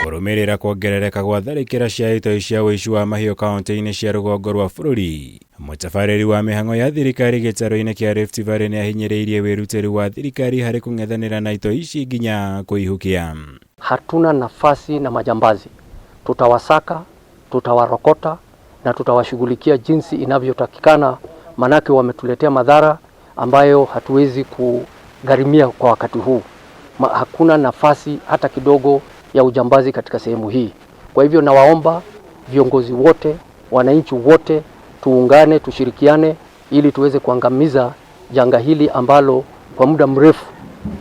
Kũrũmĩrĩra kuongerereka gwa tharĩkĩra cia itoi cia ũici wa mahiũ kaunti-inĩ cia rũgongo rwa bũrũri, mũtabarĩri wa mĩhang'o ya thirikari gĩtarũ-inĩ kĩa Rift Valley nĩahinyĩrĩirie wĩrutĩri wa thirikari harĩ kũng'ethanĩra na itoi ici nginya kũihukia. Hatuna nafasi na majambazi, tutawasaka, tutawarokota na tutawashughulikia jinsi inavyotakikana, manake wametuletea madhara ambayo hatuwezi kugharimia kwa wakati huu. Hakuna nafasi hata kidogo ya ujambazi katika sehemu hii. Kwa hivyo nawaomba viongozi wote, wananchi wote, tuungane, tushirikiane ili tuweze kuangamiza janga hili ambalo kwa muda mrefu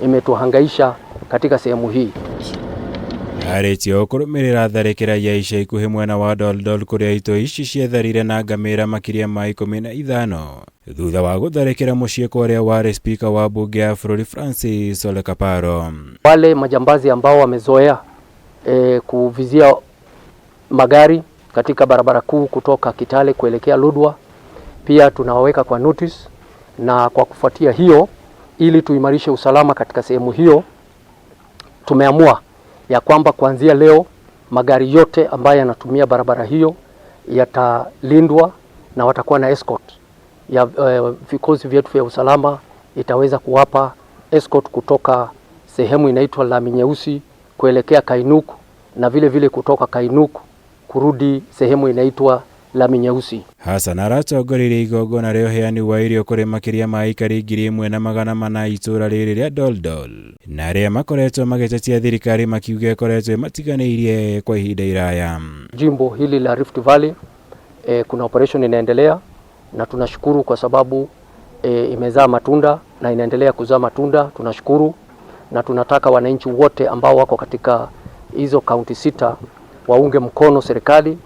imetuhangaisha katika sehemu hii. Arĩtie o kũrũmĩrĩra tharĩkĩra ya ica ikuhĩ mwena wa Doldol kũrĩa itoi ici cietharire na ngamĩra makĩria ma 15 thutha wa gũtharĩkĩra mũciĩ kwa ũrĩa warĩ spika wa bunge ya bũrũri Francis Ole Kaparo. Wale majambazi ambao wamezoea kuvizia magari katika barabara kuu kutoka Kitale kuelekea Lodwar, pia tunawaweka kwa notice, na kwa kufuatia hiyo, ili tuimarishe usalama katika sehemu hiyo, tumeamua ya kwamba kuanzia leo magari yote ambayo yanatumia barabara hiyo yatalindwa na watakuwa na escort ya vikosi vyetu vya usalama itaweza kuwapa escort kutoka sehemu inaitwa Lami Nyeusi kuelekea Kainuk na vile vile kutoka Kainuk kurudi sehemu inaitwa Lami Nyeusi. Hassan aratongoririe igongona rĩa ũheani wa irio kũrĩ makĩria ma aikari 1400 itũũra rĩrĩ rĩa Doldol na arĩa makoretwo magĩtetia thirikari makiuga ĩkoretwo ĩmatiganĩirie kwa ihinda iraya. Jimbo hili la Rift Valley kuna operation inaendelea na tunashukuru kwa sababu imezaa matunda na inaendelea kuzaa matunda. Tunashukuru na tunataka wananchi wote ambao wako katika hizo kaunti 6 waunge mkono serikali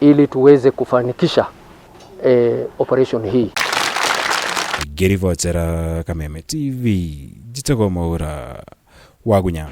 ili tuweze kufanikisha operation hii. Ngĩribotera Kameme TV, njĩtagwo Mwaura Wagunya.